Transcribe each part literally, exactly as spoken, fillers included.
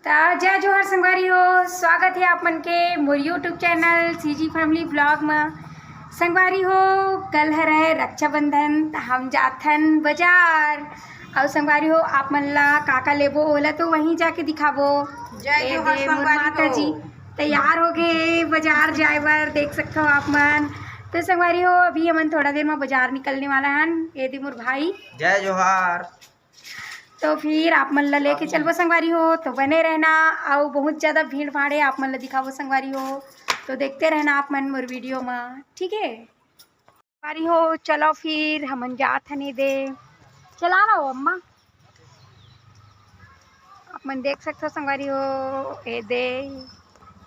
त जय जोहार संगवारी हो, स्वागत हे आप मन के मोर YouTube channel CG Family Vlog म। संगवारी हो, कल हरय रक्षाबंधन, त हम जाथन बजार। अउ संगवारी हो, आप मन ला का का लेबो, ओला तो वहीं जाके दिखाबो। जय ए जोहार दे, मोर संगवारी माता हो। जी तैयार हो गए बजार जाए बर, देख सकथो आप मन। तो संगवारी हो, अभी हमन थोड़ा देर म बजार निकलने वाला हन। ए दे मोर भाई। जय जोहार। तो फिर आप मन ला लेके चलबो संगवारी हो, तो बने रहना। अउ बहुत ज्यादा भीड़ भाड़ हे, आप मन ला दिखाबो संगवारी हो, तो देखते रहना आप मन मोर वीडियो म, ठीक है संगवारी हो। चलो फिर हमन जात हन ए दे, चला ना हो अम्मा। आप मन देख सकथो संगवारी हो, ए दे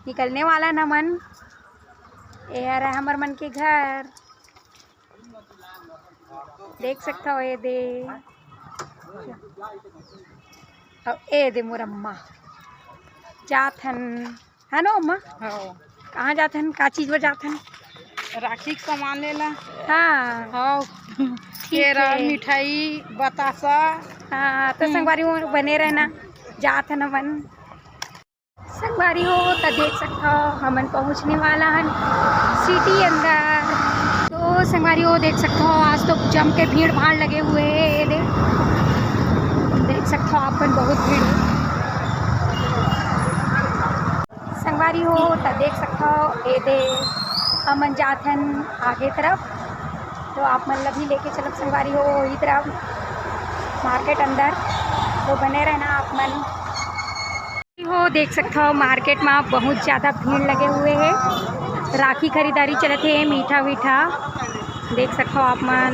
निकलने वाला न मन, ए हर है हमर मन के घर। देख सकथो ए दे, अउ ए दे मोर अम्मा जात हन, है ना अम्मा? हाँ। कहाँ जात हन, का चीज बर जात हन? राखी के सामान लेला। हाँ। हाँ। ठीक केरा, हे। मिठाई, बतासा। हाँ, तो हम्म। संगवारी हो बने रहना, जात हन हमन। संगवारी हो, त देख सकथो, हमन पहुँचने वाला हन सिटी अंदर। तो संगवारी हो, देख सकथो, आज तो जम के भीड़ भाड़ लगे हुए हे। ए दे, देख सकथो, आप मन बहुत भीड़ हे। संगवारी हो, त देख सकथो, ए दे, हमन जात हन आगे तरफ। तो आप मन ला भी लेके चलब संगवारी हो, वही तरफ मार्केट अंदर। तो बने रहना आप मन। हो देख सकथो, मार्केट में बहुत ज्यादा भीड़ लगे हुए हे। राखी खरीदारी चलत हे, मीठा वीठा देख सकथो आप मन।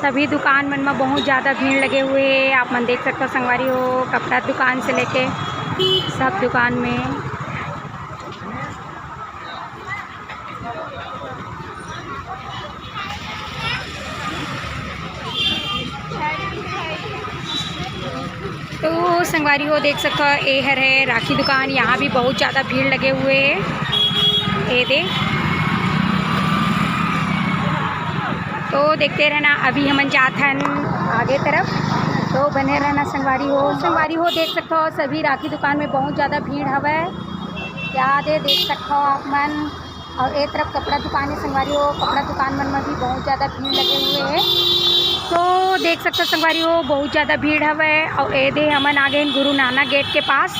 सभी दुकान मन में बहुत ज्यादा भीड़ लगे हुए हे। आप मन देख सकथो संगवारी हो, कपड़ा दुकान से लेके सब दुकान में। तो संगवारी हो देख सकथो, ए हर है राखी दुकान। यहाँ भी बहुत ज्यादा भीड़ लगे हुए हे। ए दे, तो देखते रहना, अभी हमन जात हन आगे तरफ, तो बने रहना संगवारी हो। संगवारी हो देख सकथो, सभी राखी दुकान में बहुत ज्यादा भीड़ हवय। या दे देख सकथो आप मन। अउ ए तरफ कपड़ा दुकान हे संगवारी हो, कपड़ा दुकान मन में भी बहुत ज्यादा भीड़ लगे हुए हे। तो देख सकथो संगवारी हो, बहुत ज्यादा भीड़ हवय। अउ ए दे हमन आ गए गुरु नानक गेट के पास,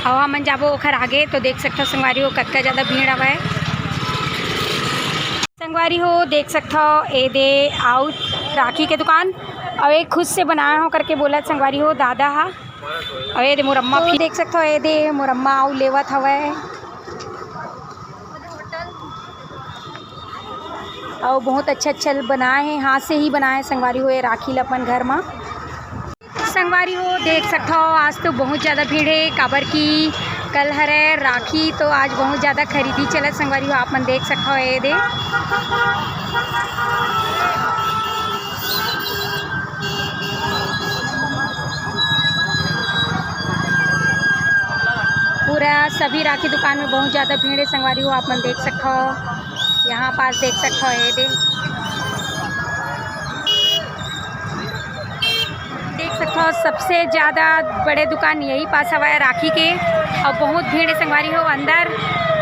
अउ हमन जाबो ओखर आगे। तो देख सकथो संगवारी हो, कतका ज्यादा भीड़ हवय। संगवारी हो देख सकथो, ए दे अउ राखी के दुकान, अउ एक खुद से बनाए हो करके बोलत संगवारी हो दादा हा। अउ ए दे मोर अम्मा तो भी देख सकथो, ए दे मोर अम्मा अउ लेवत हवय। अउ बहुत अच्छा अच्छा बनाए हे, हाथ से ही बनाए हे संगवारी हो ए राखी ल अपन घर म। संगवारी हो देख सकथो, आज तो बहुत ज्यादा भीड़ हे, काबर कि कल हरे राखी, तो आज बहुत ज्यादा खरीदी चलत संगवारी हो, आप मन देख सकथो ए दे। पूरा सभी राखी दुकान में बहुत ज्यादा भीड़ हे संगवारी हो, आप मन देख सकथो, यहाँ पास देख सकथो ए दे। देख सकथो, सबसे ज्यादा बड़े दुकान यही पास हवय राखी के, अउ बहुत भीड़ हे संगवारी हो अंदर।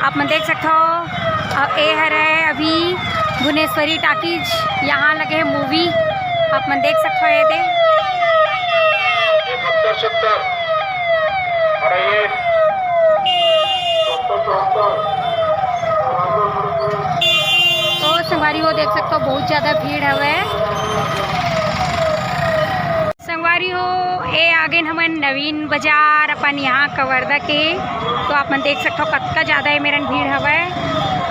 आप मन देख सकथो, अउ ए हरे अभी भुवनेश्वरी टॉकीज, यहाँ लगे हे मूवी। आप मन देख सकथो ए दे। तो संगवारी हो देख सकथो, बहुत ज्यादा भीड़ हवय। संगवारी हो, ए आगेन हमन नवीन बाजार अपन यहाँ कवर्धा के। तो आप मन देख सकथो कतका ज्यादा ए मेरन भीड़ हवय,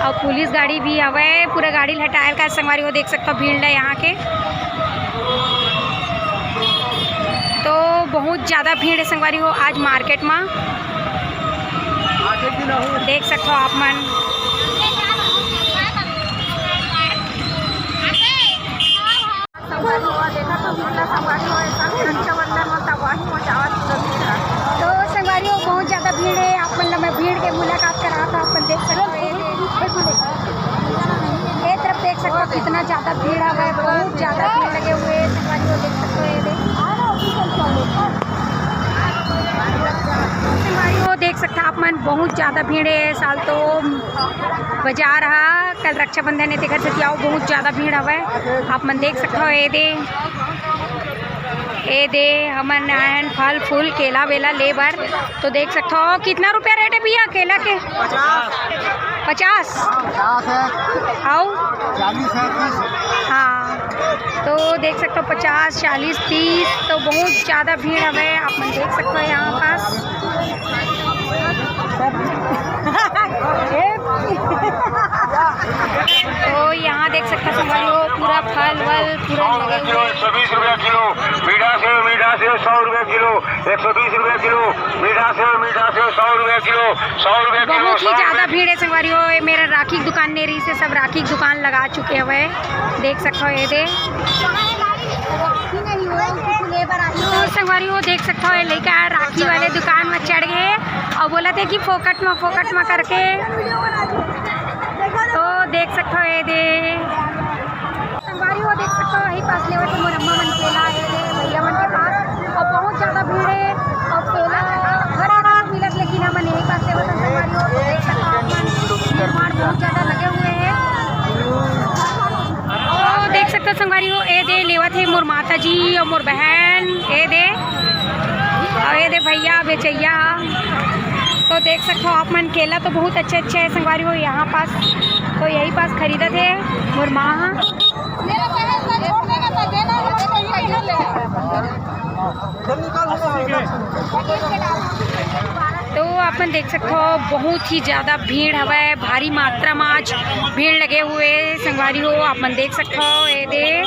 अउ पुलिस गाड़ी भी हवय, पूरा गाड़ी ल हटायल का संगवारी हो देख सकथो भीड़ ल यहाँ के। तो बहुत ज्यादा भीड़ हे संगवारी हो आज मार्केट मा, देख सकथो आप मन। संगवारी हो, देखा तो भीड़ ला संगवारी हो, ऐसा रक्षाबंधन में तबाही मचावत पूरा भीड़ ला। तो संगवारी हो, बहुत ज्यादा भीड़ हे, आप मन ला मैं भीड़ के मुलाकात करात हंव, आप मन देख सकथो ए दे। ए तरफ देख सकथो कितना ज्यादा भीड़ हवय, बहुत ज्यादा भीड़ लगे हुए हे, संगवारी हो देख सकथो ए दे। मन बहुत ज्यादा भीड़ हे ए साल तो। बाजार हा कल रक्षाबंधन हे, तेकर सेती अउ बहुत ज्यादा भीड़ हवय। आप मन देख सकथव, ए दे, ए दे, हमन आयन फल फूल, केला वेला ले बर। तो देख सकथव, कितना रुपया रेट हे भैया केला के? पचास। पचास? हाँ, पचास है। अउ? चालीस है, तीस है। हाँ, तो देख सकथव, पचास, चालीस, तीस, तो बहुत ज्यादा भीड़ हवय। आप मन देख सकथव यहाँ पास। तो यहाँ देख सकथव संगवारी हो, पूरा फल वल पूरा सौ रुपया लगे किलो, हुए। एक सौ बीस रुपया किलो। मीठा सेव, मीठा सेव सौ रुपया किलो, एक सौ बीस रुपया किलो। मीठा सेव, मीठा सेव सौ रुपया किलो, सौ रुपया किलो, बहुत ही ज्यादा भीड़ है संगवारी हो। ये मेरा राखी की दुकान नहीं रही से, सब राखी की दुकान लगा चुके हुए, देख सकथव, ये दे। तो संगवारी हो, देख सकथव, ये लइका राखी वाले दुकान में चढ़ गए और बोला थे कि फोकट में, फोकट में करके। तो देख सकथव, ये दे। संगवारी हो, देख सकथव, यही पास लेवत हे मोर अम्मा मन केला, ये दे भैया मन के पास, और बहुत ज्यादा भीड़ है और केला हर जगह मिलत, लेकिन हमन यही पास लेवत हन संगवारी हो। तो देख सकथव आप मन, भीड़ भाड़ बहुत ज्यादा लगे हुए हैं। तो देख सकथव संगवारी हो, ए दे लेवत हे मोर माता जी और मोर बहन, ए दे, और ए दे भैया बेचैया। तो देख सकथव आप मन, केला तो बहुत अच्छे अच्छे है संगवारी हो यहाँ पास। तो यही पास खरीदत हे मोर माँ हा। तो आप मन देख सकथव, बहुत ही ज्यादा भीड़ हवय, भारी मात्रा में आज भीड़ लगे हुए संगवारी हो। आप मन देख सकथव, ये दे।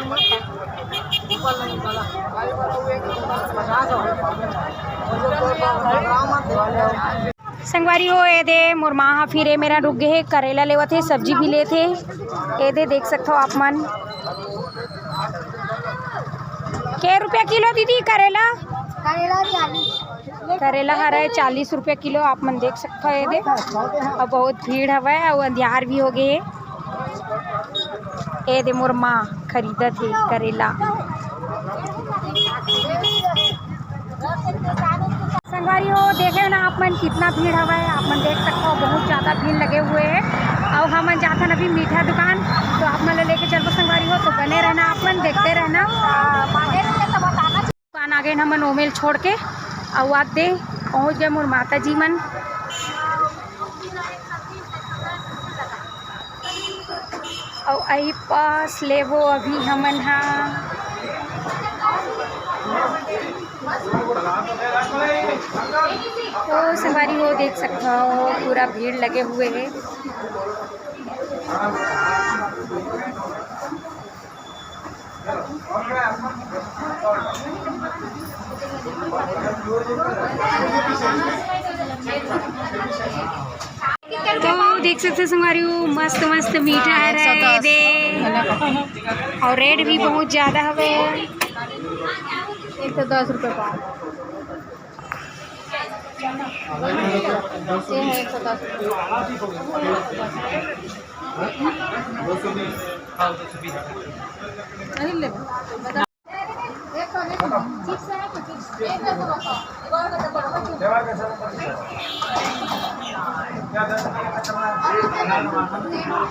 संगवारी हो, ए दे मोर माँ हा फिर ए मेरा रुक गए हे, करेला लेवत हे, सब्जी भी लेत हे। ए दे देख सकथव आप मन, के रुपया किलो दीदी करेला? करेला चालीस। करेला हरय चालीस रुपया किलो, आप मन देख सकथव ए दे। अउ बहुत भीड़ हवय अउ अंधियार भी हो गए हे। ए दे मोर माँ खरीदत हे करेला। संगवारी हो, देखे ना आप मन कितना भीड़ हवय, आप मन देख सकथव बहुत ज्यादा भीड़ लगे हुए हे। अउ हमन जाथन अभी मीठा दुकान, तो आप मन ला लेके चलबो संगवारी हो, तो बने रहना आप मन, देखते रहना। दुकान आ गए हमन ओमेल छोड़ के, अउ आते पहुँच गए मोर माता जी मन। अउ अही पास लेबो अभी हमन हा। तो संगवारी हो देख सकथव पूरा भीड़ लगे हुए हे। तो देख सकथव संगवारी हो, मस्त मस्त मीठा हाँ, हरय एक सौ दस। दे, अउ रेट भी बहुत ज्यादा हवे। एक सौ दस रुपये पाव। ये है एक सौ दस रुपये पाव। अरे ले।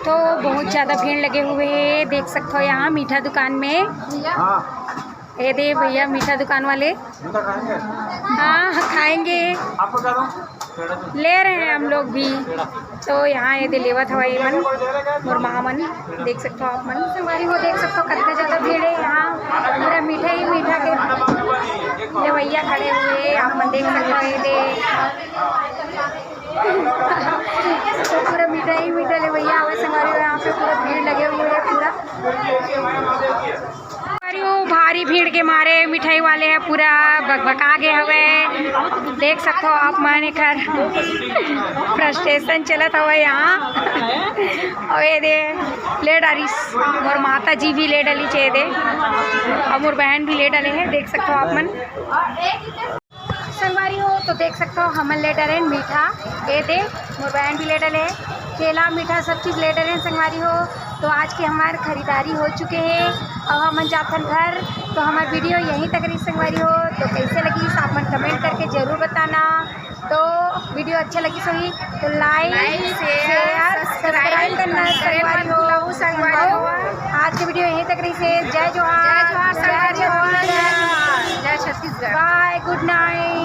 तो बहुत ज़्यादा भीड़ लगे हुए हैं, देख सकते हो यहाँ मीठा दुकान में। हाँ। ये दे भैया मीठा दुकान वाले। मीठा खाएंगे? हाँ, खाएंगे। आपको क्या दूँ? ले रहे हैं हम लोग भी। तो यहाँ ये दे लेवत हवय मन, मोर माँ मन, देख सकते हो आप मन। संगवारी हो, देख सकते हो कितना ज़्यादा भीड़ है यहाँ, पूरा मीठा ही मीठा के। लेवैया खड़े हुए हैं, आप मन देख सकते हो ये दे। तो पूरा मीठा ही मीठा लेवैया हवय संगवारी हो, यहाँ पे पूरा भीड़ लगे हुए हैं पूरा। अरे, वो भारी भीड़ के मारे मिठाई वाले ह पूरा बकबका गे हवय। देख सकथो आप मन एकर frustration चलत हवय यहाँ। अउ ये दे ले डारिस, मोर माता जी भी ले डाली चे दे, अउ मोर बहन भी ले डाले हे, देख सकथो आप मन। संगवारी हो, तो देख सकते हो, हमन ले डरेन मीठा, ए दे, मोर बहन भी ले डरे, केला, मीठा, सब चीज़ ले डरेन संगवारी हो। तो आज के हमार खरीदारी हो चुके हे, अब हमन जाथन घर। तो हमार video यहीं तक रही संगवारी हो। तो कैसे लगी, आप मन comment करके जरूर बताना। तो वीडियो अच्छा लगिस होही तो लाइक, शेयर, सब्सक्राइब करना संगवारी हो। आज के वीडियो यहीं तक रहिसे। जय जोहार, जय जोहार, संगवारी हो। जय छत्तीसगढ़। बाय, गुड नाइट।